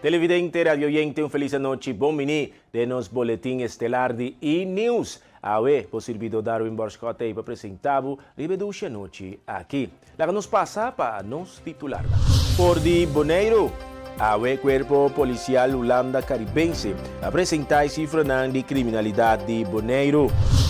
Televidente, radioyente, un felis anochi, bon bini den nos boletin estelar di E-News. Awe, bo sirbidó Darwin Borschot ei pa presentá bo riba e dushi anochi aki. Laga nos pasa pa nos titularnan. For di Boneiru, awe Kuerpo Polisial Hulanda Karibense a presentá e sifranan di kriminalidat di Boneiru.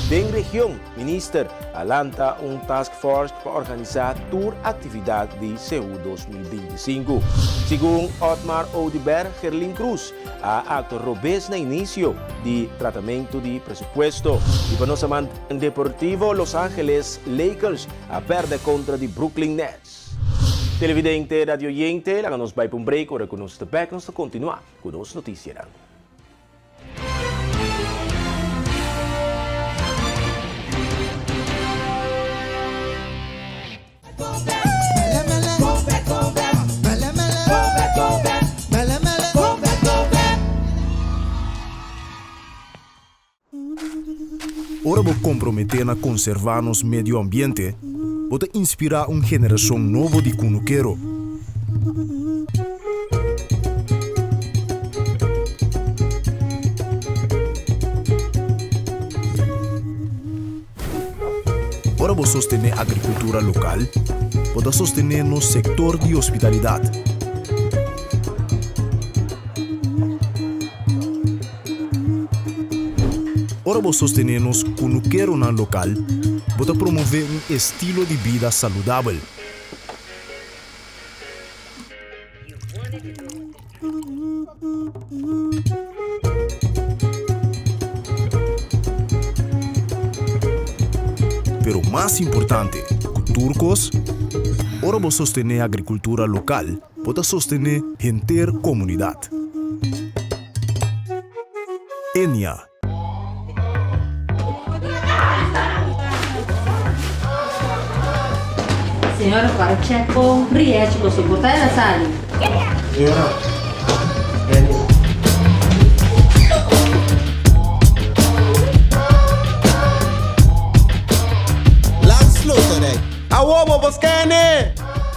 Den region, minister a lanta un task force pa organisá tur aktividat di CEU 2025. Segun Otmar Oduber, Gerlin Cruz a aktua robes na inisio di tratamentu di presupuesto. I pa nos amantenan deportivo, Los Angeles Lakers a pèrdè kontra di Brooklyn Nets. Televidente, radioyente, laga nos bai pa un break, ora ku nos ta bèk nos ta kontinuá ku nos notisianan. Ora bo komprometé na konservá nos medio ambiente, bo ta inspirá un generashon nobo di kunukero. Ora bo sostené agrikultura lokal, bo ta sostené nos sektor di hospitalidat. Ora bo sostené nos kunukeronan lokal, bo ta promové un estilo di bida saludabel. Pero mas importante ku tur kos, ora bo sostené agrikultura lokal, bo ta sostené henter komunidat. Enia. Señora para check bo riachi bo soporta el a sali. Señora, Enia. Landsloterij. Awo bo por scan-e!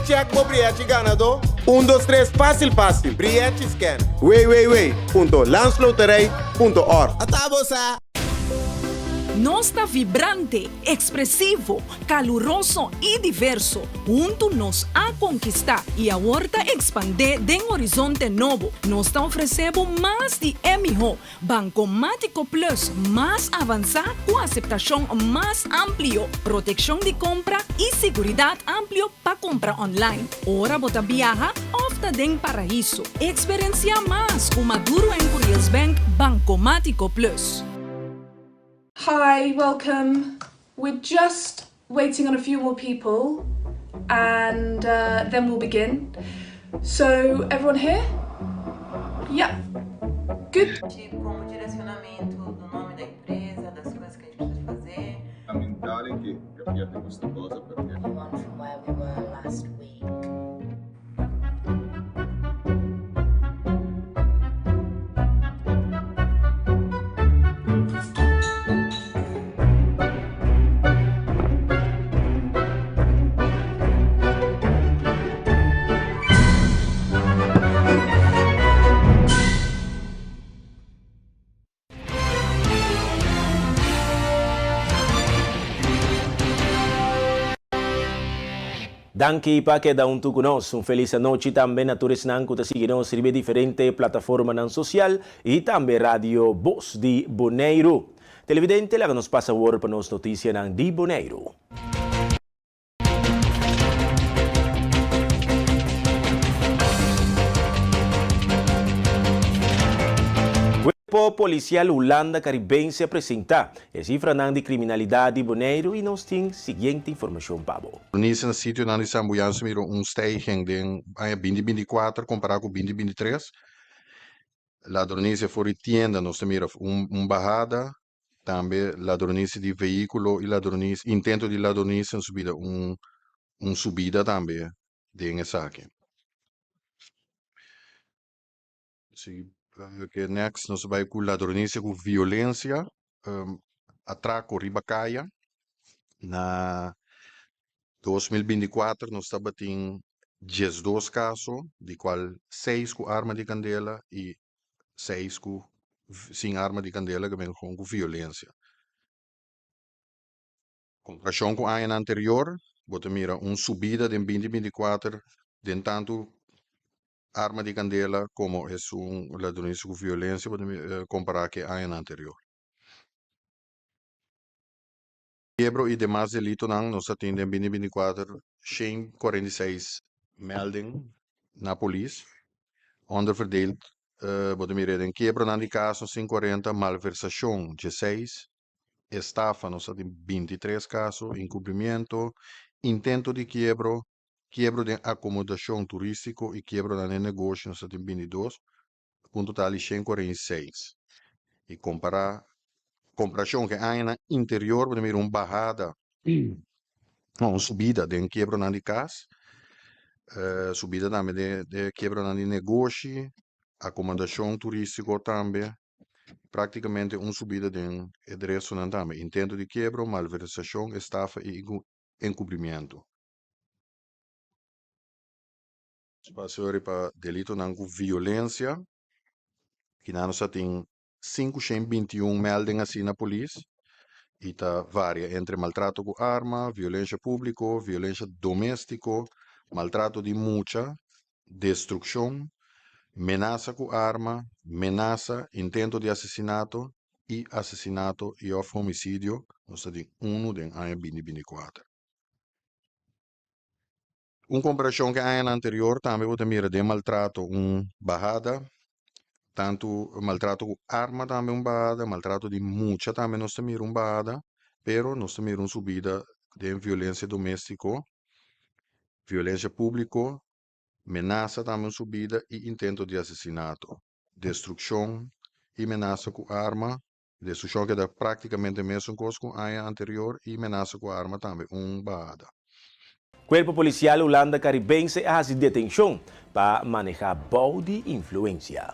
Check bo briachi ganadó. Un dos tres fácil fácil. Briachi scan. Www punto landsloterij punto org. Ata bo sa! Nos ta vibrante, ekspresivo, kaluroso i diverso. Huntu nos a konkistá i awor ta ekspandé den horizonte nobo. Nos ta ofresé bo mas di e mihó. Bankomátiko Plus mas avansá ku aseptashon mas amplio, protekshon di kompra i siguridat amplio pa kompra online ora bo ta biaha òf ta den paraiso. Eksperensiá mas ku Maduro en Curiels Bank Bankomátiko Plus. Hi, welcome. We're just waiting on a few more people and uh, then we'll begin. So, everyone here? Yeah. Good. Como direcionamento do nome da empresa, das coisas que a gente precisa fazer. Fondamentale che capiate questa cosa perché. The one from where we were last week. Danki pa keda huntu ku nos. Un felis anochi tambe na tur esnan ku ta sigui nos riba e diferente plataformanan sosial i tambe Radio Bos di Boneiru. Televidente laga nos pasa awor pa nos notisianan di Boneiru. Cuerpo Policial Hulanda Caribense a presenta e cifranan di criminalidad di Boneiru y nos tin siguiente informacion pa bo. Ladronisia na sitionan di Sambuyanse mira un stijging den aña binti binti i kuater kompará ku binti binti tres. Ladronisia for di tienda nos ta mira un bahada. Tambe ladronisia di vehíkulo i ladronisia, intento di ladronisia nos bira un un subida tambe den esaki. Si ke next nos bai ku ladronisia ku violensia, atrako riba kaya na 2024 nos tabatin. 12 kaso, di kual seis ku arma di kandela i seis ku sin arma di kandela, ku ku violensia. Komparashon ku aña anterior, bo ta mira un subida den 2024 den tantu arma di kandela komo esun ladronisia ku violensia, bo ta kompará ku aña anterior. Kiebro i demas delitonan, nos a tin den 2024 146 melding na polis. Onderverdeeld, bo ta mira den kiebronan di kas nos tin 40, malversashon 16, estafa nos tin 23 kaso, enkubrimiento, intento di kiebro, kiebro den akomodashon turístiko i kiebro den negoshi nos tin 22, un total di 146. I komparashon ku aña anterior, bo ta mira un bahada, no, un subida den kiebronan di kas, subida tambe den kiebronan di negoshi, akomodashon turístiko tambe, práktikamente un subida den e restonan tambe, intento di kiebro, malversashon, estafa i enkubrimiento. Spasio pa delitonan ku violensia, ku nos tin 521 melding asina na polis i ta varia entre maltrato ku arma, violensia públiko, violensia doméstiko, maltrato di mucha, destrukshon, menasa ku arma, menasa, intento di asesinato i asesinato i òf homisidio, nos tin 1 den aña 2024. Un komparashon ku aña anterior tambe bo ta mira den maltrato un bahada, tantu maltrato ku arma tambe un bahada, maltrato di mucha tambe nos ta mira un bahada, pero nos ta mira un subida den violensia doméstiko, violensia públiko, menasa tambe un subida i intento di asesinato, destrukshon i menasa ku arma, destrukshon a keda práktikamente mesun kos ku aña anterior i menasa ku arma tambe un bahada. Kuerpo Polisial Hulanda Karibense a hasi detenshon pa manehá bou di influensia.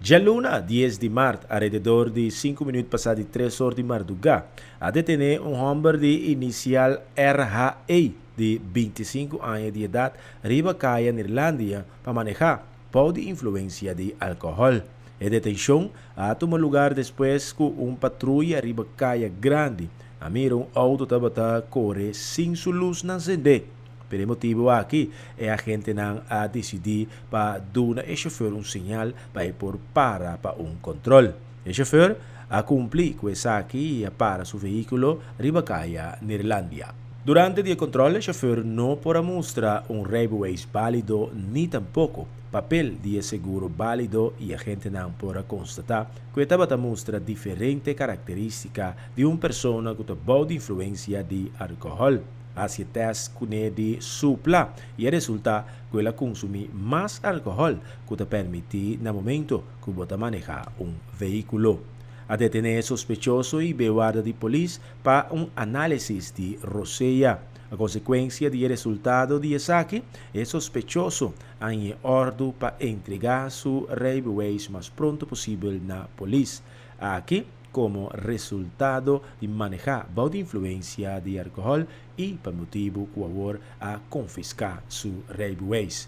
Djaluna, 10 di mart, alrededor di 5 minüt pasá di 3 or di mardugá, a detené un hòmber di inisial RHE di 25 aña di edat riba Kaya Neerlandia pa manehá bou di influensia di alkohòl. E detenshon a tuma lugá despues ku un patruya riba Kaya Grandi a mira un outo tabata kore sin su lusnan sendé. Pa e motibu aki, e agentenan a disidí pa duna e shofùr un señal pa e por para pa un kòntròl. E shofùr a kumpli ku esaki i a para su vehíkulo riba Kaya Neerlandia. Durante di e kòntròl, e shofùr no por a mustra un rijbewijs bálido ni tampoko papel di e seguro bálido i agentenan por a konstatá ku e tabata mustra diferente karakterístika di un persona ku ta bou di influensia di alkohòl. Hasi e tèst kuné di supla i a resultá ku el a konsumí mas alkohòl ku ta permití na momento ku bo ta manehá un vehíkulo. A detené e sospechoso i be warda di polis pa un análisis di rosea. A konsekuensia di e resultado di esaki, e sospechoso a haña e òrdu pa entregá su rijbewijs mas pronto posibel na polis. Aki komo resultado di manehá bou di influensia di alkohòl i pa motibu ku awor a konfiská su rijbewijs.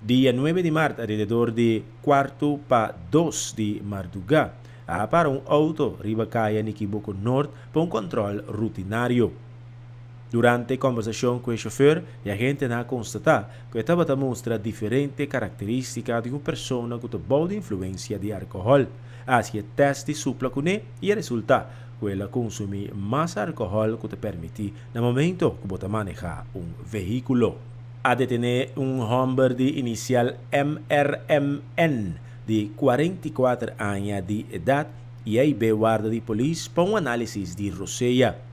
Dia 9 di mart alrededor di kuartu pa dos di mardugá a para un outo riba Kaya Nikiboko Noord pa un kòntròl rutinario. Durante kòmbersashon ku e shofèr, e agentenan a konstatá ku e tabata mustra diferente karakterístika di un persona ku ta bou di influensia di alkohòl. A hasi e tèst di supla kuné i a resultá ku el a konsumí mas alkohòl ku ta permití na momento ku bo ta manehá un vehíkulo. A detené un hòmber di inisial MRMN di 44 aña di edat i a hib'é warda di polis pa un análisis di rosea.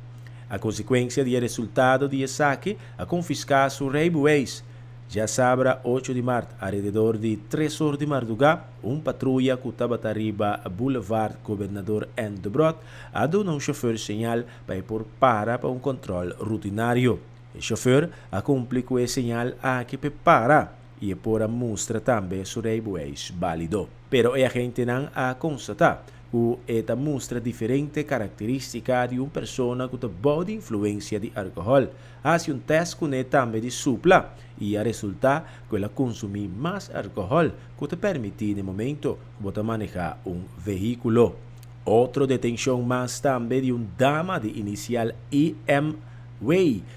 A konsekuensia di e resultado di esaki a konfiská su rijbewijs. Djasabra 8 di mart alrededor di 3 or di mardugá un patruya ku tabata riba Boulevard Gobernador N. Debrot a duna un shofèr señal pa e por para pa un kòntròl rutinario. E shofèr a kumpli ku e señal aki p'e para i e por a mustra tambe su rijbewijs bálido. Pero e agentenan a konstatá. ku e ta mustra diferente karakterístika di un persona ku ta bou di influensia di alkohòl. A hasi un tèst kuné tambe di supla i a resultá ku el a konsumí mas alkohòl ku ta permití na e momento ku bo ta manehá un vehíkulo. Otro detenshon mas tambe di un dama di inisial IMW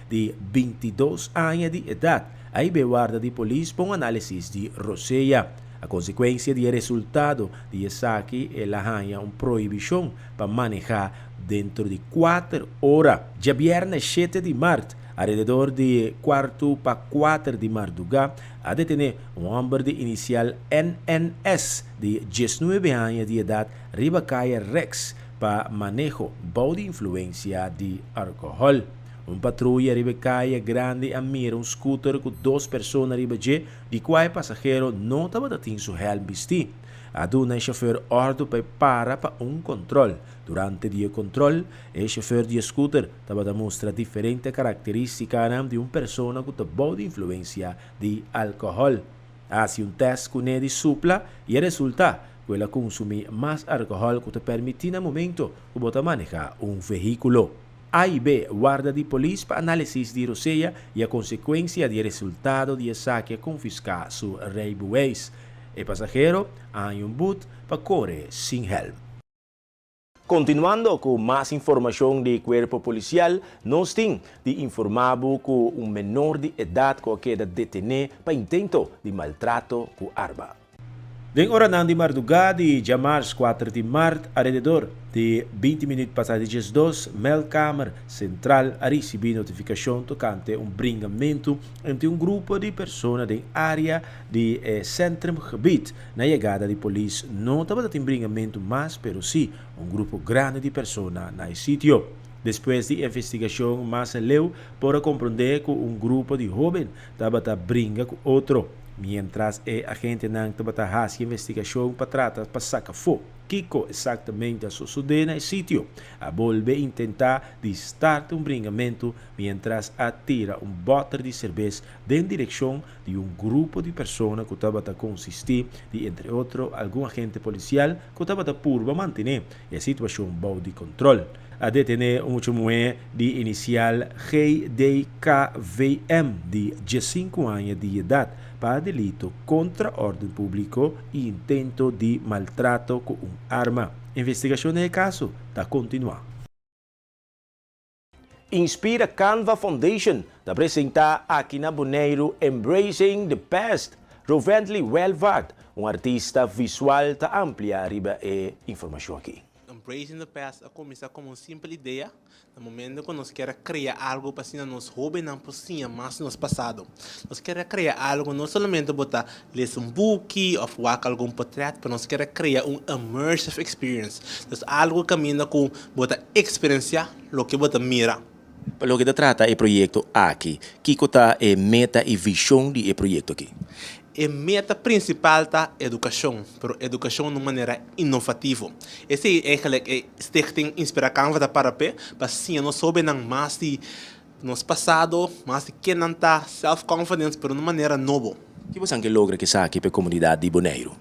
di 22 aña di edat a hib'é warda di polis pa un análisis di rosea. A konsekuensia di e resultado di esaki el a haña un prohibishon pa manehá dentro di kuater ora. Djabièrnè shete di mart, alrededor di kuartu pa kuater di mardugá, a detené un hòmber di inisial NNS di diesnuebe aña di edat riba kaya Rex pa maneho bou di influensia di alkohòl. Un patruya riba e kaya grandi a mira un skuter ku dos persona riba dje di kua e pasahero no tabata tin su hèlm bistí. A duna e shofèr òrdu pa e para pa un kòntròl. Durante di e kòntròl, e shofèr di e skuter tabata mustra diferente karakterístikanan di un persona ku ta bou di influensia di alkohòl. A hasi un tèst kuné di supla i a resultá ku el a kunsumí mas alkohòl ku ta permití na momento ku bo ta manehá un vehíkulo. A i B, Warda di polis pa análisis di rosea i a konsekuensia di e resultado di esaki a konfiská su reibeweis. E pasahero a haña un but pa kore sin hèlm. Kontinuando ku mas informashon di Kuerpo Polisial, nos tin di informá bo ku un menor di edat ku a keda detené pa intento di maltrato ku arma. Den oranan di mardugá di djamars kuater di mart, alrededor di 20 minüt pasá di 12, meldkamer sentral a risibí notifikashon tokante un bringamentu entre un grupo di persona den área di e Centrumgebied. Na yegada di polis no tabata tin bringamentu mas pero sí un grupo grandi di persona na e sitio. Despues di investigashon mas aleu por a komprondé ku un grupo di hóben tabata bringa ku otro, miéntras e agentenan tabata hasi investigashon pa trata pa saka afó kiko eksaktamente a sosodé na e sitio. A bolbe intentá di start un bringamentu miéntras a tira un bòter di serbes den direkshon di un grupo di persona ku tabata konsistí di entre otro algun agente polisial ku tabata purba mantené e situashon bou di kontròl. A detené un mucha muhé di inisial GDKVM di 15 aña di edat pa delito kontra órden públiko i intento di maltrato ku un arma. Investigashon den e kaso ta kontinuá. Inspira Canva Foundation ta presentá aki na Boneiru Embracing the Past. Rovendley Welvaart, un artista visual ta amplia riba e informashon aki. Embracing the Past a kuminsá komo un simpel idea na momento ku nos kier a krea algu pa asina nos hóbennan por siña mas di nos pasado. Nos kier a krea algu no solamente bo ta lesa un buki òf wak algun potrèt, pero nos kier a krea un immersive experience. Dus algu kaminda ku bo ta eksperensiá loke bo ta mira. Pa loke ta trata e proyekto aki, kiko ta e meta i vishon di e proyekto aki? E meta prinsipal ta edukashon, pero edukashon na un manera inovativo. Esei eigenlijk e Stichting Inspira Canva ta para p'e, pa siña nos hóbennan mas di nos pasado, mas di ken nan ta, self confidence, pero na un manera nobo. Ki bosan ke logra ku esaki pa e komunidat di Boneiru?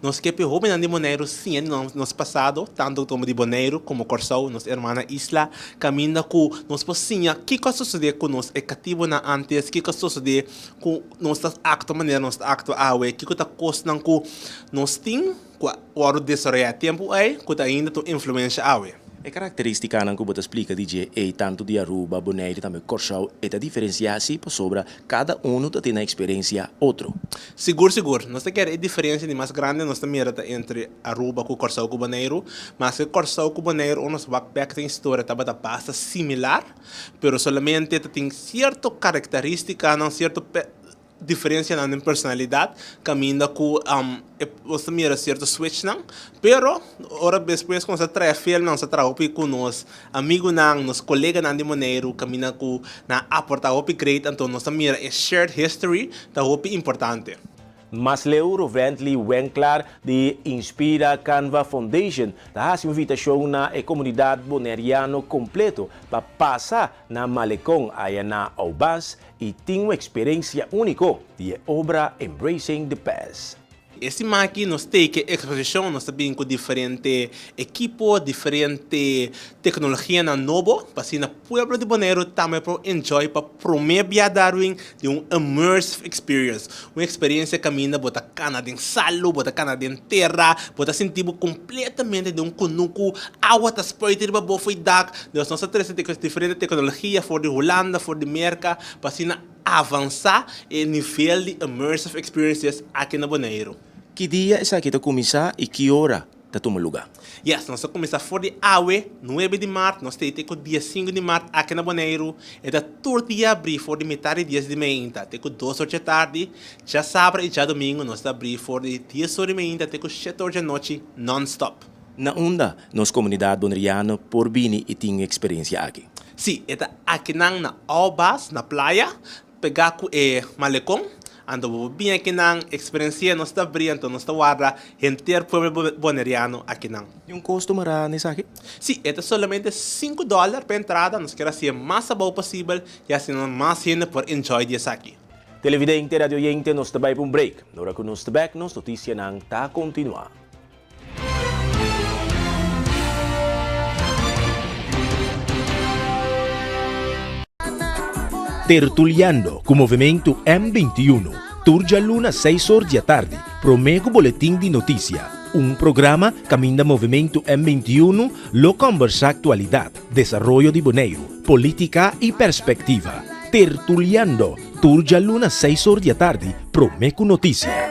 Nos ke pa e hóbennan di Boneiru siña di nos pasado, tantu komo di Boneiru komo Kòrsou, nos hermana isla, kaminda ku nos por siña kiko a sosodé ku nos e katibunan ántes, kiko a sosodé ku nos ta aktua manera nos ta aktua awe, kiko ta kosnan ku nos tin ku a wòrdu desaroyá e tempu ei ku ta ainda ta un influensha awe. E karakterístikanan ku bo ta splika di dje ei tantu di Aruba, Boneiru i tambe Kòrsou e ta diferensiá si pasobra kada unu ta tin nan eksperensia otro. Sigur sigur. Nos ta kere e diferensia di mas grandi nos ta mira ta entre Aruba ku Kòrsou ku Boneiru. Maske Kòrsou ku Boneiru ora nos wak bèk den historia tabata basta similar, pero solamente ta tin sierto karakterístikanan, sierto diferencianan den personalidad caminda cu nos ta mira cierto switchnan, pero ora despues cu nos a traha filmnan nos a traha hopi cu nos amigunan, nos coleganan di Boneiru caminda cu nan a aporta hopi great, anto nos ta mira e shared history ta hopi importante. Mas leu, Rovendley Wenclaar di Inspira Canva Foundation ta hasi un invitashon na e komunidat boneriano kompleto pa pasa na Malecon aya na Aubas i tin un eksperensia úniko di e obra Embracing the Past. e siman aki nos tei ku eksposishon, nos ta bin ku diferente ekipo, diferente teknologianan nobo pa asina pueblo di Boneiru tambe por enjoy pa promé bia Darwin di un immersive experience, un eksperensia kaminda bo ta kana den salu, bo ta kana den tera, bo ta sinti bo kompletamente den un kunuku, awa ta spuit riba bo fo'i dak. Dus nos ta trese diferente teknologia for di Hulanda, for di Merka pa asina Avansá e nivel di immersive experiences aki na Boneiru. Ki dia esaki ta kuminsá i ki ora ta tuma lugá? Yes, nos ta kuminsá for di awe, nuebe di mart, nos ta te ku dia sinku di mart aki na Boneiru. E ta tur dia abrí for di mitar di dies di meinta te ku dos or djatardi. Djasabra i djadumingu nos ta abrí for di dies or di meinta te ku shete or djanochi nònstòp. Na unda nos komunidat boneriano por bini i tin e eksperensia aki? Sí, e ta akinan na Aubas, na playa, pegá ku e malekon. Anto bo por bini akinan, eksperensi'é, nos ta bria, anto nos ta warda henter pueblo boneriano akinan. Tin un kosto mará na esaki? Sí, e ta solamente sinku dòler pa entrada. Nos kier hasié mas abou posibel i asina mas hende por enjoy di esaki. Televidente, radioyente, nos ta bai pa un break. Ora ku nos ta bèk, nos notisianan ta kontinuá. Tertuliando ku Movementu M 21, tur djaluna seis or di atardi, promé ku Boletin di Notisia, un programa kaminda Movementu M 21 lo kòmbersá aktualidat, desaroyo di Boneiru, polítika i perspektiva. Tertuliando, tur djaluna seis or di atardi, promé ku notisia.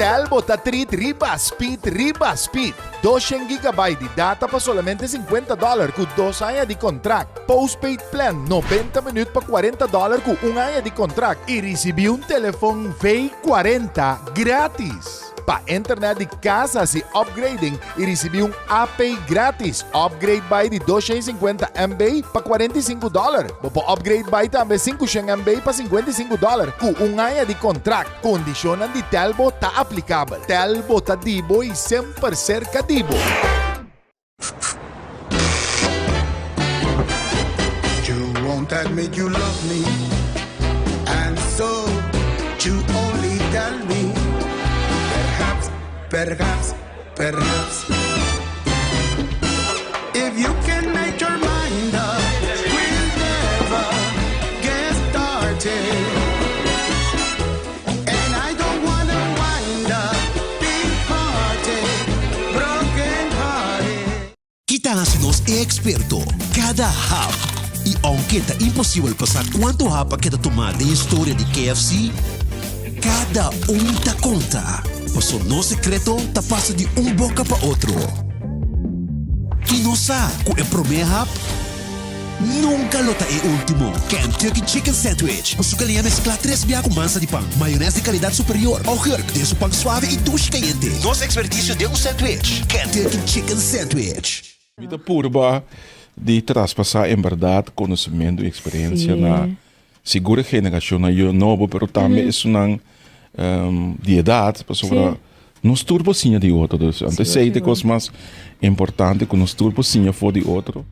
Tel bo ta treat riba speed riba speed. Doshen gigabyte di data pa solamente 50 dollar ku dos aña di kontrakt. Postpaid plan 90 minuut pa 40 dollar ku un aña di kontrakt i risibí un telefon V40 gratis. Pa internet di kas hasi upgrading i risibí un AP gratis. Upgrade bai di 250 MB pa 45 dòler. Bo por upgrade bai tambe 500 MB pa 55 dòler ku un aña di kontrakt. Kondishonnan di Telbo ta aplikabel. Telbo ta di bo i semper serka di bo. You won't admit you love me And so you only tell me Perhaps, perhaps, perhaps If you can make your mind up We'll never get started And I don't wanna wind up Big hearted, broken hearted Ki ta hasi nos e eksperto? Kada hap! I ounke ta imposibel pa sa kuantu hap a keda tumá den historia di KFC, kada un ta konta, paso nos sekreto ta pasa di un boka pa otro. I nos sa ku e promé hap Nunca lo ta e ultimo. Kentucky Chicken Sandwich cu su galiña mezcla tres bia cu mansa di pan, mayones di calidad superior, augurk den su pan suave y dushi cayente. Nos experticio den un sandwich. Kentucky Chicken Sandwich. Mi ta purba di traspasá en bèrdat konosementu i eksperensia na sigur e generashonnan yu nobo, pero tambe esunnan di edat, pasobra nos tur por siña di otro. Dus anto esei ta e kos mas importante ku nos tur por siña for di otro.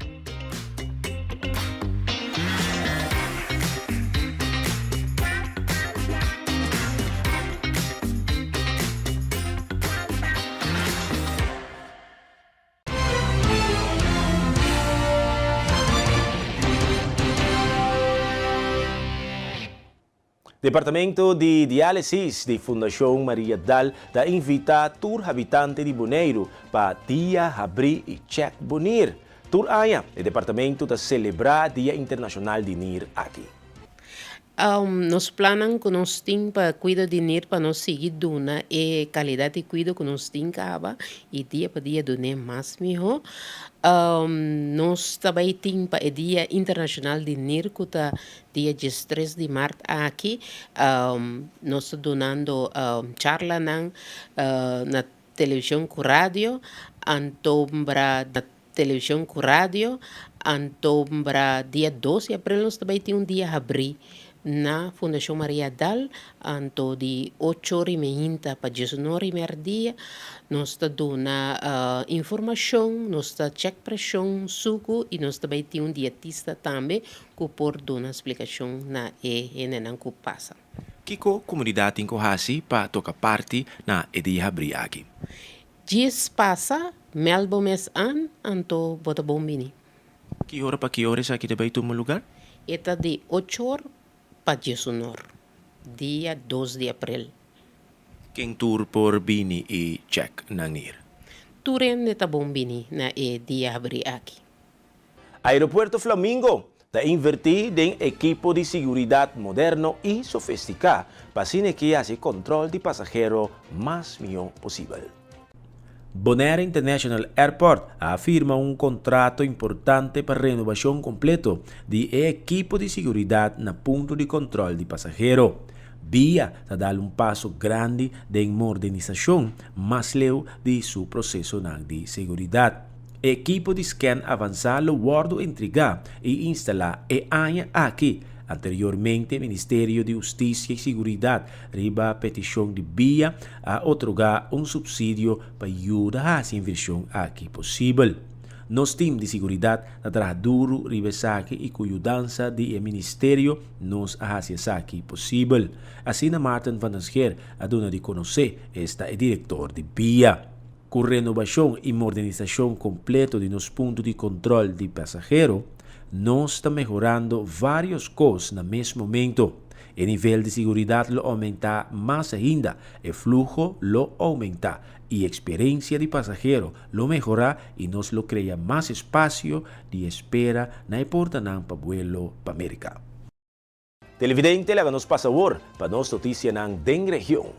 Departamento di Diálisis di Fundashon Maria Dal ta invitá tur habitante di Boneiru pa Dia Habrí i Chèk Bo Nir. Tur aña e departamento ta selebrá Dia Internashonal di Nir aki. Nos plannan ku nos tin pa kuido di nir pa nos sigui duna e kalidat di kuido ku nos tin kaba i dia pa dia dun'é mas mihó. Nos ta bai tin pa e Dia Internashonal di Nir ku ta dia diestres di mart aki, nos ta dunando charlanan na televishon ku radio, antombra na televishon ku radio, antombra dia dos di aprel nos ta bai tin un dia habrí. Na Fundashon Maria Dal, anto di ocho ora i meinta pa diesunora i merdia, nos ta duna informashon, nos ta chèk preshon, suku i nos ta bai tin un dietista tambe ku por duna splikashon na e hendenan ku pasa. Kiko komunidat tin ku hasi pa toka parti na e dia habrí aki? Djis pasa, mèld bo mes an, anto bo ta bon bini. Ki ora pa ki ora esaki ta bai tuma lugar? E ta di ochor pa diesunor, dia dos di april. Ken tur por bini i chèk nan nir? Tur hende ta bon bini na e dia habrí aki. Aeropuerto Flamingo ta invertí den ekipo di siguridat moderno i sofistiká pa asina e ke hasi kòntròl di pasahero mas mihó posibel. Bonaire International Airport a firma un kontrato importante pa renobashon kompleto di e ekipo di siguridat na punto di kòntròl di pasahero. Bia ta dal un paso grandi den modernisashon mas leu di su prosesonan di seguridat. E ekipo di scan avansá lo wòrdu entregá i instalá e aña aki. Anteriormente Ministerio di Hustisia i Siguridat riba petishon di bia a otorgá un supsidio pa yuda hasi invershon aki posibel. Nos tim di siguridat ta traha duru riba esaki i ku yudansa di e ministerio nos a hasi esaki posibel. Asina Maarten van den Scheer a duna di konosé, esta e direktor di bia. Ku renobashon i modernisashon kompleto di nos punto di kontròl di pasahero, nos ta mehorando vários kos na mes momento. E nivel di siguridat lo oumentá mas ainda, e fluho lo oumentá i eksperensia di pasahero lo mehorá i nos lo krea mas espasio di espera na e portanan pa buelo pa Merka. Televidente laga nos pasa awor pa nos noticianan den region.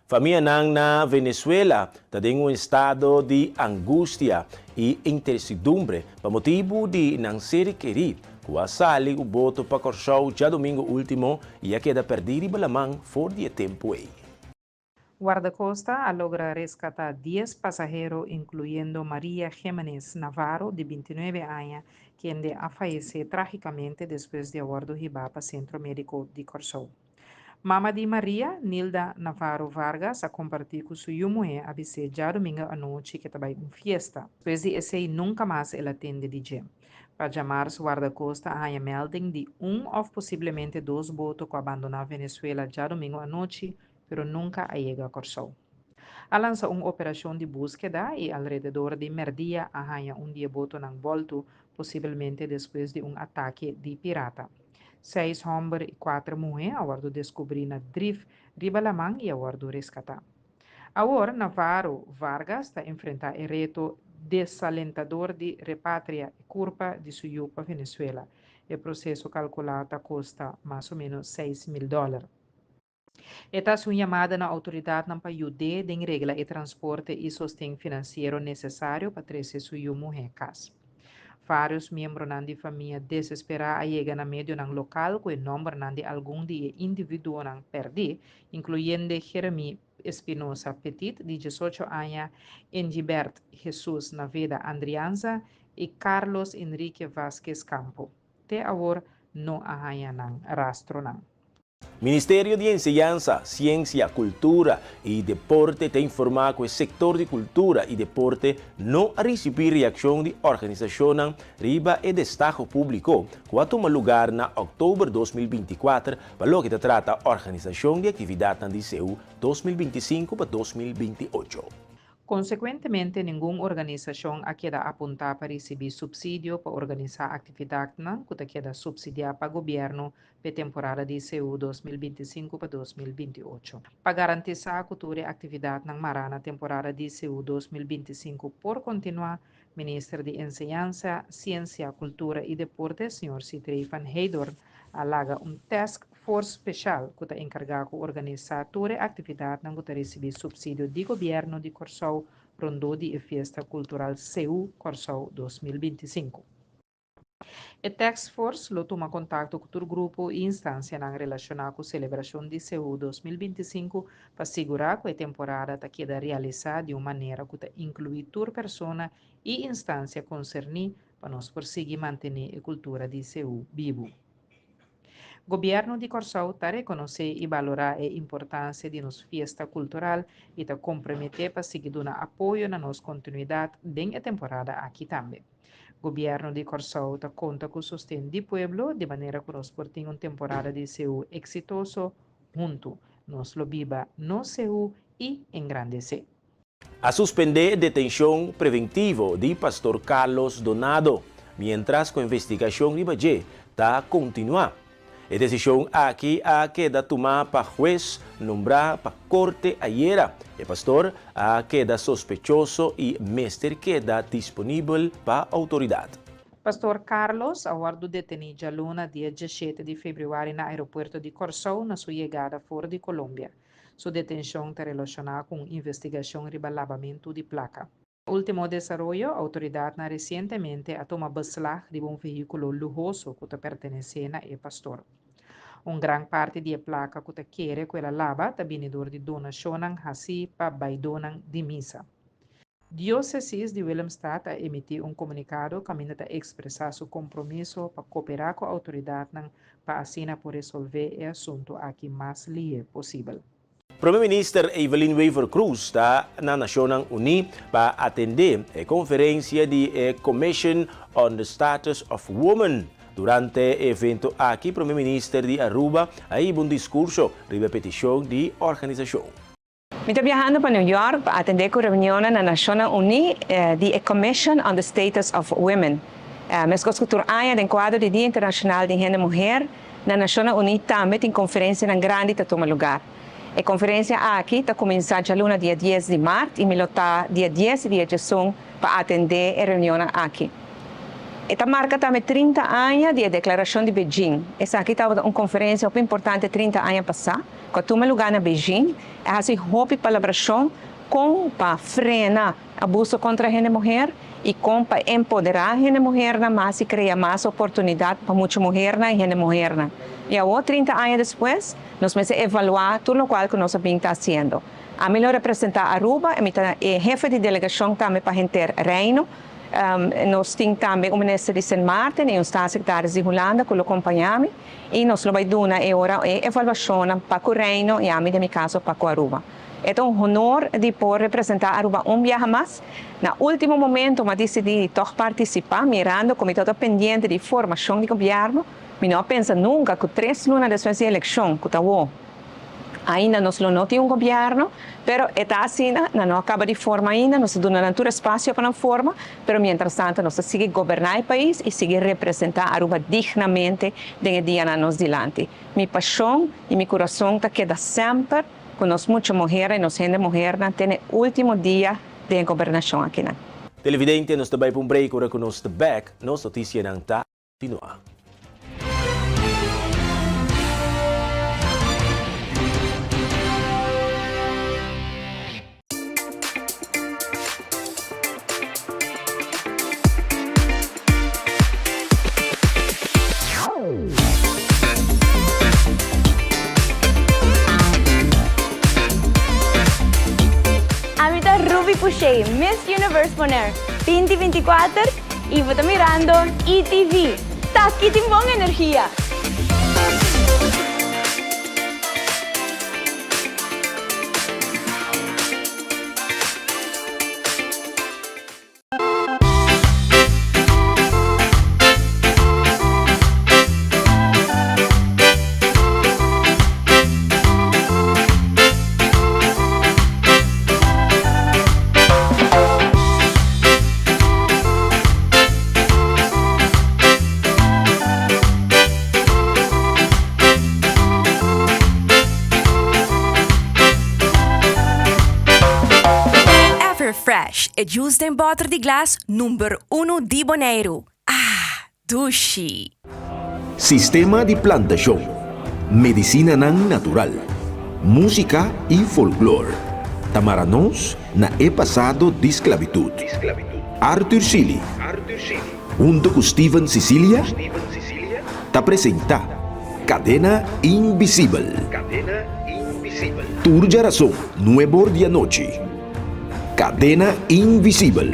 Famianan na Venezuela ta den un estado di angustia y incertidumbre pa motibu di nan ser kerí ku a sali ku boto pa Kòrsou djadomingo último y a keda pèrdí riba laman for di e tempu ei. Guardacosta a logra rescata dies pasahero incluyendo Maria Jimenez Navarro di bintinuebe aña kende a fayece tragicamente despues di a wordo hiba pa Centro Medico di Corsou. Mama di Maria, Nilda Navarro Vargas a comparti cu su yu muhe a bis'é djadomingo anochi ke ta bay un fiesta. Despues di esey nunca mas el a tende di dje. Pa djamars Guardacosta a haña melding di un of posiblemente dos boto cu a bandona Venezuela djadomingo anochi pero nunka a yega Kòrsou. A lansa un operashon di búskeda i alrededor di mèrdia a haña un di e botonan bòltu, posibelmente despues di un atake di pirata. Seis hòmber i kuater muhé a wòrdu deskubrí na drif riba laman i a wòrdu reskatá. Awor Navarro Vargas ta enfrentá e reto desalentador di repatria e kurpa di su yu pa Venezuela. E proseso kalkulá ta kosta mas o ménos 6000 dòler. E ta hasi un yamada na outoridatnan pa yud'é den regla e transporte i sosten finansiero nesesario pa trese su yu muhé kas. Vários miembronan di famia desesperá a yega na medionan lokal ku e nòmbernan di algun di e individuonan pèrdí, inkluyende Jeremy Espinosa Petit, di diesocho aña, Engibert Jesus Naveda Andrianza i Carlos Enrique Vasquez Campo. Te awor no a haña nan rastronan. Ministerio di Enseñansa, Siensia, Kultura i Deporte ta informá ku e sektor di kultura i deporte no a risibí reakshon di organisashonnan riba e destaho públiko ku a tuma lugar na òktober 2024 pa loke ta trata organisashon di aktividatnan di seu 2025 pa 2028. Konsekuentemente ningun organisashon a keda apuntá pa risibí supsidio pa organisá aktividatnan ku ta keda supsidiá pa gobièrnu p'e temporada di ICU 2025 pa 2028. Pa garantisá ku tur e aktividatnan mará na temporada di ICU 2025 por kontinuá, Minister di Enseñansa, Siensia, Kultura i Deporte, señor Sithree van Heydoorn, a laga un task force speshal ku ta enkargá ku organisá tur e aktividatnan ku ta risibí supsidio di Gobièrnu di Kòrsou rondó di e fiesta kultural Seú Kòrsou 2025. E Task Force lo tuma kontakto ku tur grupo i instansianan relashoná ku selebrashon di Seú 2025 pa sigurá ku e temporada ta keda realisá di un manera ku ta inkluí tur persona i instansia konserní pa nos por sigui mantené e kultura di Seú bibu. Gobièrnu di Kòrsou ta rekonosé i balorá e importansia di nos fiesta kultural i ta komprometé pa sigui duna apoyo na nos kontinuidat den e temporada aki tambe. Gobièrnu di Kòrsou ta konta ku sosten di pueblo di manera ku nos por tin un temporada di Seú eksitoso huntu. Nos lo biba nos Seú i engrandesé. A suspendé detenshon preventivo di Pastor Carlos Donado, miéntras ku investigashon riba dje ta kontinuá. E desishon aki a keda tumá pa hues nombrá pa korte ayera. E pastor a keda sospechoso i mester keda disponibel pa outoridat. Pastor Carlos a wòrdu detení djaluna dia diesshete di febrüari na aeropuerto di Kòrsou na su yegada for di Colombia. Su detenshon ta relashoná ku un investigashon riba labamentu di plaka. Último desaroyo, Outoridatnan resientemente a tuma beslag riba un vehíkulo luhoso ku ta pertenesé na e pastor. Un gran parti di e plaka ku ta kere ku el a laba ta bini dor di donashonnan hasí pa baidónan di misa. Diósesis di Willemstad a emití un komunikado kaminda ta ekspresá su kompromiso pa koperá ku outoridatnan pa asina por resolvé e asuntu aki mas lihe posibel. Prome Minister Evelyn Wever-Croes ta na Nacionnan Uní pa atende e conferencia di e Commission on the Status of Women. Durante e evento aki Prome Minister di Aruba a hiba un discurso riba e peticion di organisacion. Mi ta biahando pa New York pa atende cu reunionnan na Nacionnan Uní di e Commission on the Status of Women. Mescos cu tur aña den cuadro di Dia Internacional di Hende Muher, Na Nashonnan Uní tambe tin konferensianan grandi ta tuma lugar. E konferensia aki ta kuminsá djaluna dia dies di mart i mi lo ta dia dies i dia djesun pa atendé e reunionnan aki. E ta marka tambe 30 aña di e Deklarashon di Beijing. Esaki tabata un konferensia hopi importante 30 aña pasá ku a tuma lugar na Beijing. E hasi hopi palabrashon kon pa frena Abuso kontra hende muher i kon pa empoderá hende muhernan mas i krea mas oportunidat pa mucha muhernan i hende muhernan. I awor, 30 aña despues, nos mester evaluá tur lokual ku nos a bin ta hasiendo. Ami lo representá Aruba i mi ta e hefe di delegashon tambe pa henter Reino. Nos tin tambe un minister di Sint Maarten i un staatssecretaris di Hulanda ku lo kompañá mi i nos lo bai duna e ora e evaluashonnan pa ku Reino i ami den mi kaso pa ku Aruba. E ta un honor di por representá Aruba un biaha mas. Na último momento mi a disidí di tòg partisipá, mirando ku mi tabata pendiente di formashon di gobièrnu. Mi no a pensa nunka ku tres luna despues di elekshon, ku ta awor, ainda nos lo no tin un gobièrnu. Pero e ta asina, nan no a kaba di forma ainda, nos ta duna nan tur espasio pa nan forma, pero mientrastanto nos ta sigui goberná e pais i sigui representá Aruba dignamente den e dianan nos dilanti. Mi pashon i mi kurason ta keda semper. Ku nos mucha muher i nos hende muhernan te n'e último dia den e gobernashon akinan. Televidente, nos ta bai pa un break ora ku nos ta bek, nos notisianan ta kontinuá. Ami ta Ruby Pouchet, Miss Universe Bonaire 2024 y bo ta mirando ETV. Taki tin bon energia! Everfresh, e juice den bòter di glas number unu di Boneiru. Ah, dushi! Sistema di plantashon, medisinanan natural, músika i folklor ta mara nos na e pasado di sklabitut. Arthur Sealy. Hunto ku Steven Cicilia ta presentá Kadena Invisibel. Tur djarason nuebor di anochi. Kadena Invisibel.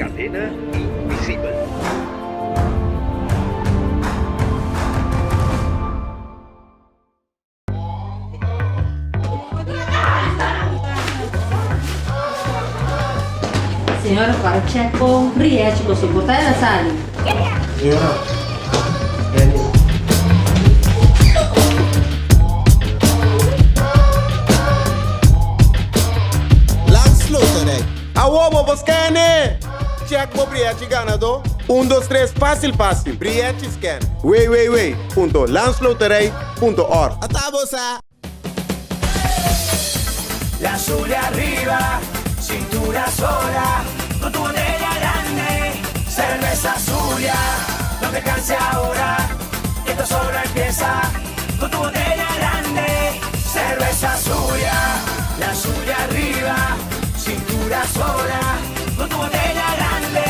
Señora para check bo rièchi bo soporta el a sali. Señora, Kenny. Landsloterij. Awo bo por scan-e! Check bo brièchi ganadó. Un dos tres fásil fásil. Brièchi scan. www.landsloterij. Punto org. Ata bo sa! La Zulia arriba, cintura sola, con tu botella grande, cerveza Zulia, no te canses ahora, que esto solo empieza, con tu botella grande, cerveza Zulia, la Zulia arriba, cintura sola, con tu botella grande,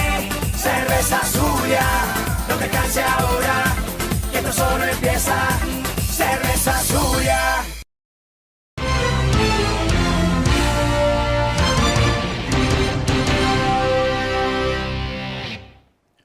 cerveza Zulia, no te canses ahora, que esto solo empieza, cerveza Zulia.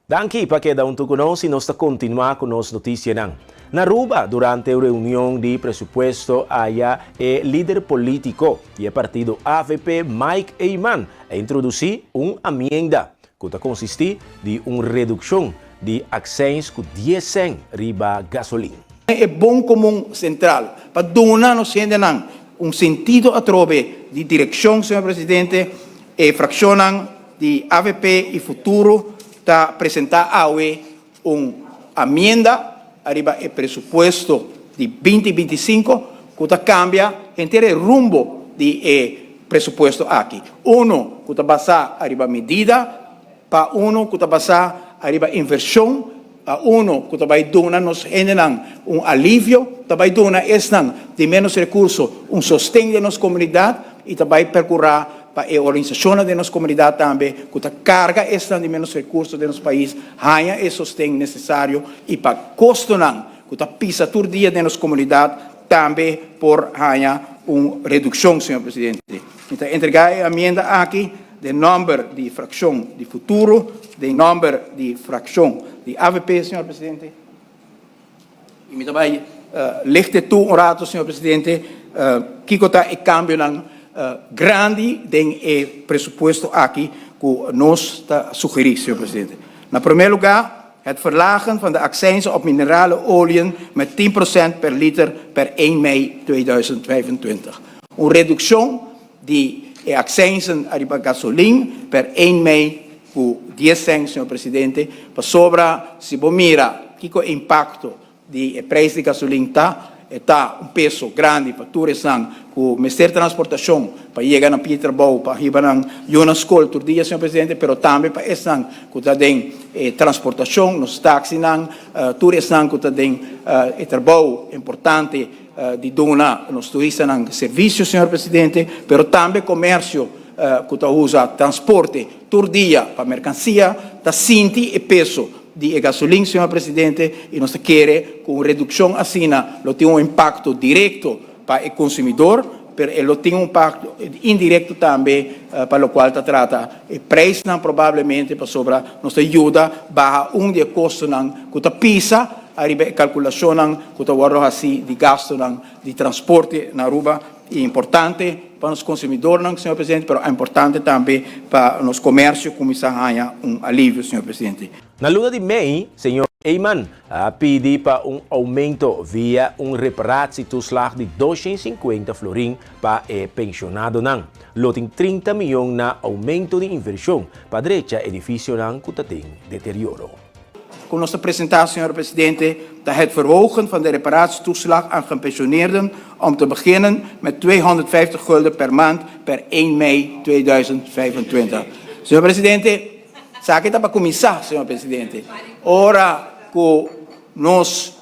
Danki pa keda huntu ku nos i nos ta kontinuá ku nos notisianan. Na Aruba, durante un reunion di presupuesto aya e lider polítiko di e partido avp, Mike Eman, a introdusí un amienda ku ta konsistí di un redukshon di akseins ku dies sèn riba gasolin. E bon komun sentral pa duna nos hendenan un sentido atrobe di direkshon, señor Presidente, e frakshonnan di avp i Futuro ta presentá awe un amienda ariba e presupuesto di binti 25 ku ta kambia henter e rumbo di e presupuesto aki. Uno ku ta basá ariba medida Pa uno ku ta basá ariba invershon, pa uno ku ta bai duna nos hendenan un alivio, ta bai duna esnan di ménos rekurso un sosten den nos komunidat i ta bai perkurá pa e organisashonnan den nos komunidat tambe ku ta karga esnan di ménos rekurso den nos pais haña e sosten nesesario i pa kostonan ku ta pisa tur dia den nos komunidat tambe por haña un redukshon, señor presidente. Mi ta entregá e amienda aki den nòmber di frakshon di Futuro, den nòmber di frakshon di avp, señor presidente. I mi ta bai licht toe un rato, señor presidente, kiko ta e kambionan grandi den e presupuesto aki ku nos ta sugerí, señor presidente. Na promé lugá, het verlagen van de accijnzen op minerale oliën met 10% per liter per 1 mei 2025. Un redukshon di e accijnzen ariba gasolin per 1 mei ku 10 cent, señor presidente, pasobra si bo mira kiko e impakto di e prijs di gasolin ta, e ta un peso grandi pa tur esnan ku mester transportashon pa yega na pia di trabou, pa hiba nan yu na skol tur dia, señor presidente, pero tambe pa esnan ku ta den e transportashon, nos taxinan, tur esnan ku ta den e trabou importante di duna nos turistanan servisio, señor presidente, pero tambe komersio ku ta usa transporte tur dia pa merkansia ta sinti e peso di e gasolin, señor presidente, y nos ta kere cu un reduccion asina lo tin un impacto directo pa e consumidor, pero e lo tin un impacto indirecto tambe pa locual ta trata e prijsnan probablemente pasobra nos ta yuda baha un di e costonan cu ta pisa ariba e calculacionnan cu ta wordo haci di gastonan di transporte na Aruba y importante pa nos consumidornan, señor presidente, pero importante tambe pa nos comercio cuminsa haña un alivio, señor presidente. Na luna di mei, señor Eman a pidi pa un aumento via un reparatietoeslag di 250 florin pa e pensionadonan. Lo tin 30 miyon na aumento di inversion pa drecha edificionan cu ta den deterioro. Ku nos ta presentá, señor presidente, ta het verhogen van de reparatietoeslag aan gepensioneerden om te beginnen met 250 gulden per maand per 1 mei 2025. Señor presidente, esaki ta pa kuminsá, señor presidente. Ora ku nos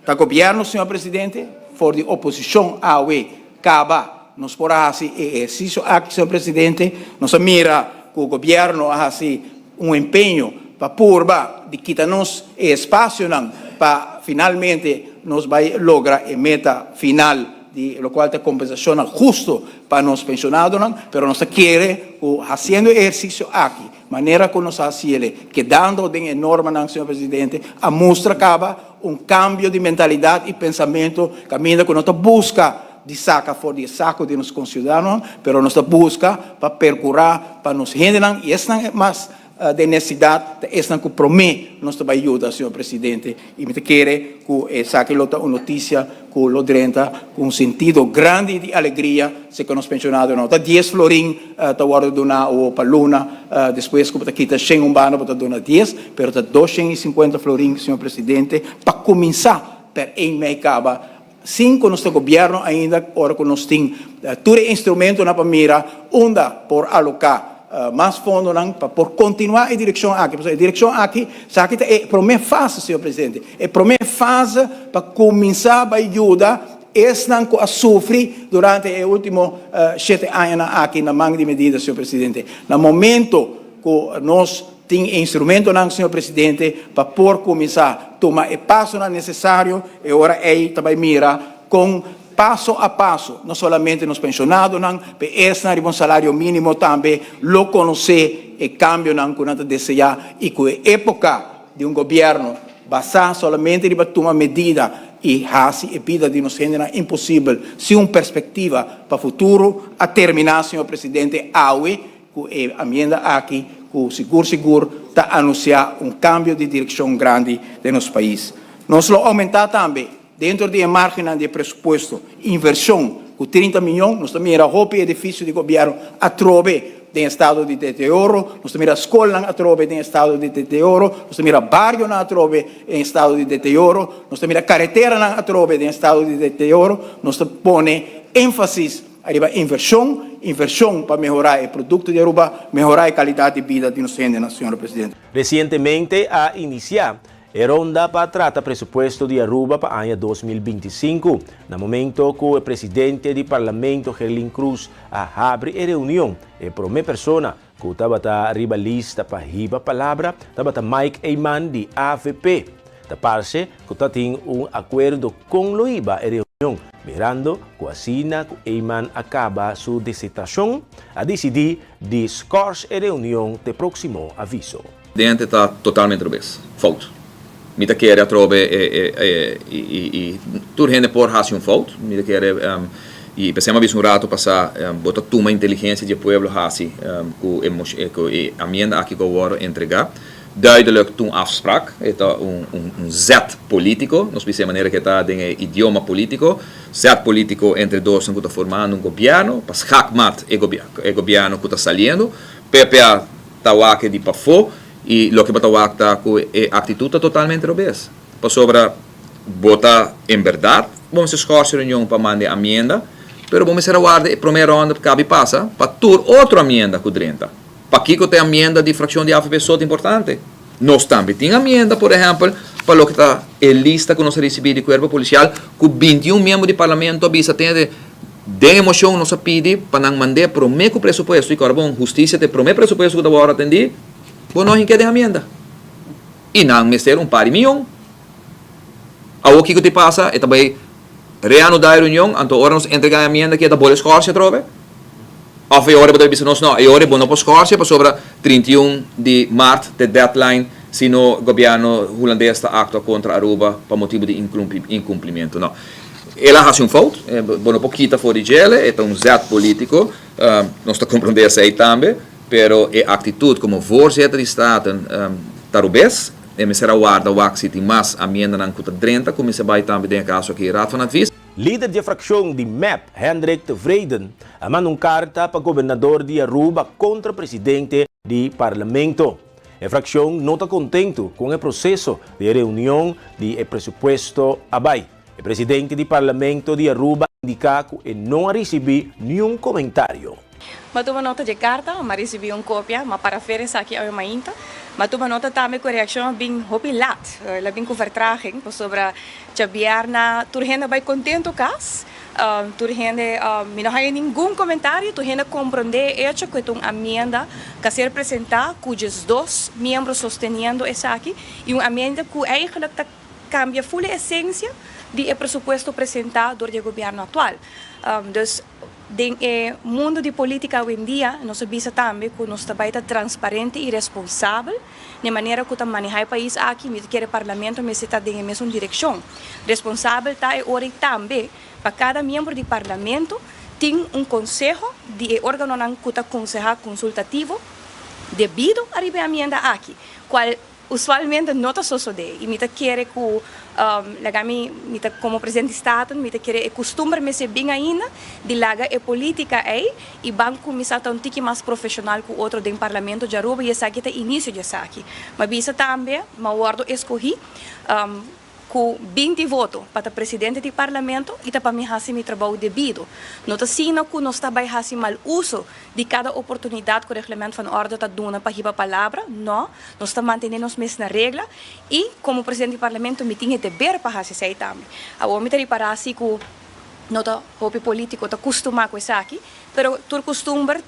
Ta gobierno, señor presidente, for di oposicion awe caba nos por a haci e ehercicio aki, señor presidente. Nos a mira cu gobierno a haci un empeño. pa purba di kita nos e espasionan pa finalmente nos bai logra e meta final di lokual ta kompensashonnan husto pa nos penshonadonan, pero nos ta kere ku hasiendo e ehersisio aki manera ku nos a hasiele kedando den e normanan, señor presidente, a mustra kaba un kambio di mentalidat i pensamentu kaminda ku no ta buska di saka for di e sako di nos konsiudadanonan, pero nos ta buska pa perkurá pa nos hendenan i esnan mas den nesesidat ta esnan ku promé nos ta bai yuda, señor presidente. I mi ta kere ku esaki lo ta un notisia ku lo drenta ku un sentido grandi di alegria si ku nos penshonadonan. Ta dies florin ta wòrdu duná awor pa luna, despues ku bo ta kita shen un banda bo ta duna dies, pero ta doshen i sinkuenta florin, señor presidente, pa kuminsá per ein mei kaba Sin ku nos ta gobièrnu ainda, ora ku nos tin tur e instrumentonan pa mira unda por aloká mas fondonan pa por kontinuá e direkshon aki. Pasobra e direkshon aki, esaki ta e promé fase, señor presidente, e promé fase pa kuminsá bai yuda esnan ku a sufri durante e último shete añanan aki na man di medida, señor presidente. Na momento ku nos Tin e instrumentonan, señor presidente, pa por cuminsa tuma e pasonan necesario, e ora ey ta bay mira con paso a paso, no solamente nos pensionadonan, pe esnan riba un salario minimo tambe lo conoce e cambionan cu nan ta desea y cu e epoca di un gobierno basa solamente riba tuma medida y haci e bida di nos hendenan imposibel sin un perspectiva pa futuro a termina, señor presidente, awe. Ku e amienda aki ku sigur sigur ta anunsiá un kambio di direkshon grandi den nos pais. Nos lo oumentá tambe, dentro di e margennan di e presupuesto, invershon ku 30 miyon. Nos ta mira hopi edifisio di gobièrnu atrobe den estado di deterioro, nos ta mira skolnan atrobe den estado di deterioro, nos ta mira barionan atrobe den estado di deterioro, nos ta mira kareteranan atrobe den estado di deterioro. Nos ta pone énfasis. Ariba invershon, invershon pa mehorá e produkto di Aruba, mehorá e kalidat di bida di nos hendenan, señor Presidente. Resientemente a inisiá e ronda pa trata presupuesto di Aruba pa aña 2025. Na momento ku e presidente di Parlamento Gerlin Croes a habri e reunion, e prome persona ku tabata riba lista pa hiba palabra tabata Mike Eman di avp. Ta parse ku ta tin un akuerdo kon lo hiba e reunion, mirando ku asina ku Eman a kaba su disertashon, a disidí di skòrs e reunion te próksimo aviso. Dente ta totalmente robes. Fout. Mi ta kere atrobe e e i tur hende por hasi un fout. Mi ta kere i p'esei mi a bisa un rato pasá bo ta tuma inteligensia di e pueblo hasi ku e ku e amienda aki ku a wòrdu entregá. Duidelijk ta un afsprak, e ta un un zet politico, nos bisa e manera ke ta den e idioma politico, zet politico entre dosnan ku ta formando un gobierno, pa schaakmat e e gobierno ku ta saliendo. PPA ta wak e di pafó i loke bo ta wak ta ku e actitud ta totalmente robes. Pasobra bo ta en berdad bo mester schorsi reunion pa manda e amienda, pero bo mester a warda e prome ronda kabi pasa pa tur otro amienda ku drenta. Pakiko ta e amienda di frakshon di avp so ta importante? Nos tambe tin amienda, por ehèmpel, pa loke ta e lista ku nos a risibí di Kuerpo Polisial ku 21 miembro di Parlamento a bisa tende den e moshon nos a pidi pa nan mand'é promé ku presupuesto i kòrda bon, hustisia ta e promé presupuesto ku ta wòrdu atendí, bo no hink'é den amienda. I nan mester un par di mion. Awor kiko ta pasa? E ta bai reanudá e reunion, anto ora nos entregá e amienda aki e ta bole skòrsi atrobe? Òf e ora bo ta bisa nos no, e ora bo no por skòrsi pasobra 31 di mart ta e deadline si no gobièrnu hulandes ta aktua kontra Aruba pa motibu di inkumplimentu. No. El a hasi un fout, bo no por kita for di djele, e ta un zet polítiko, nos ta komprondé esei tambe, pero e aktitut komo voorzitter di Staten ta rubes. E mester a warda wak si tin mas amiendanan ku ta drenta ku mester bai tambe den e kaso aki Raad van Advies. Lider di e frakshon di mep, Hendrik Tevreden, a manda un karta pa gobernador di Aruba kontra presidente di Parlamento. E frakshon no ta kontentu kon e proseso di e reunion di e presupuesto a bai. E presidente di Parlamento di Aruba a indiká ku e no a risibí niun komentario. M'a tuma nota dje karta, m'a risibí un kopia, m'a para fer esaki awe mainta. M'a tuma nota tambe ku e reakshon a bin hopi lat, el a bin ku vertraging, pasobra djabièrna tur hende a bai kontentu kas. Tur hende, mi no haya ningun komentario, tur hende a komprondé e echo ku e ta un amienda ku a ser presentá ku 12 miembro sosteniendo esaki i un amienda ku eigenlijk ta kambia ful e esensia di e presupuesto presentá dor di e gobièrnu aktual. Dus den e mundu di polítika awendia nos a bisa tambe ku nos ta bai ta transparente i responsabel na e manera ku ta manehá e pais aki. Mi ta kere parlamento mester ta den e mesun direkshon. Responsabel ta e ora i tambe pa kada miembro di parlamento tin un konseho di e órganonan ku ta konsehá konsultativo debido ariba e amienda aki, kual Usualmente no ta sosodé i mi ta kere ku laga mi, mi ta komo presidente di Staten mi ta kere e kustumber mester bin ainda di laga e polítika ei i ban kuminsá ta un tiki mas profeshonal ku otro den Parlamento di Aruba i esaki ta inisio di esaki. Mi a bisa tambe mi a wòrdu eskohí Ku 20 voto pa ta presidente di Parlamento i ta pa mi hasi mi trabou debido. No ta sino ku nos ta bai hasi mal uso di kada oportunidat ku Reglement van Orde ta duna pa hiba palabra, no, nos ta mantené nos mes na regla i komo presidente di Parlamento mi tin e deber pa hasi esei tambe. Awor mi ta ripará si ku no ta hopi polítiko ta kustumá ku esaki, pero tur kustumber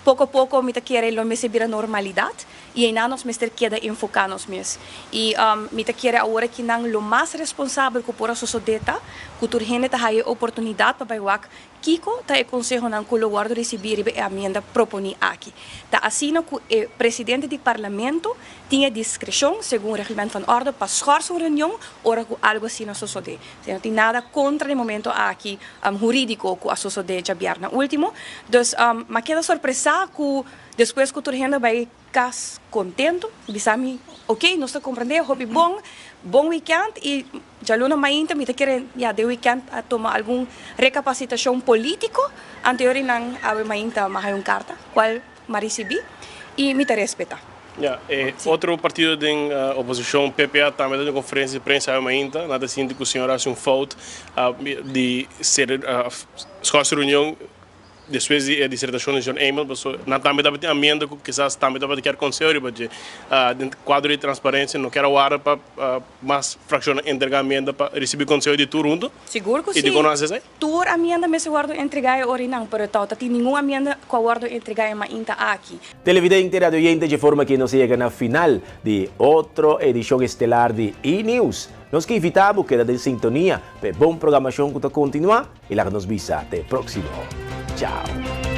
Poko poko mi ta kere lo mester bira normalidat i einan nos mester keda enfoká nos mes. I mi ta kere awor aki nan lo mas responsabel ku por a sosodé ta ku tur hende ta haya e oportunidat pa bai wak kiko ta e konsehonan ku lo wòrdu risibí riba e amienda proponí aki. Ta asina ku e presidente di parlamento tin e diskreshon segun Reglement van Orde pa schors un reunion ora ku algu asina sosodé. Si no tin nada kontra di momento aki hurídiko ku a sosodé djabièrnè último. Dus m'a keda sorpresá ku despues ku tur hende a bai kas kontentu, bisa mi, oke, nos ta komprendé, hopi bon, bon wikènt i djaluna mainta mi ta kere ya den wikènt a tuma algun rekapasitashon polítiko, anterior di nan awe mainta m'a haña un karta kual m'a risibí i mi ta respetá. Ya, e otro partido den oposicion, PPA, tambe ta den conferencia di prensa awe mainta. Nan ta sinti cu señor a haci un fout di ser schorsi reunion despues di e disertacion di señor Eman, pasobra nan tambe tabatin amienda cu kisas tambe tabata kier conseho riba dje. Den cuadro di transparencia no kier a warda pa mas fraccionnan entrega amienda pa ricibi conseho di tur hunto. Sigur cu si. Y dicon no haci esey? Tur amienda mester wordo entregá e orinan, pero tau ta tin ningun amienda ku a wordo entregá e mainta aki. Televidente, radioyente, dje forma aki nos a yega na final di otro edishon estelar di E-News. Nos ke invitá bo keda den sintonia pa e bon programashon ku ta kontinuá i laga nos bisa te e próksimo. Chao!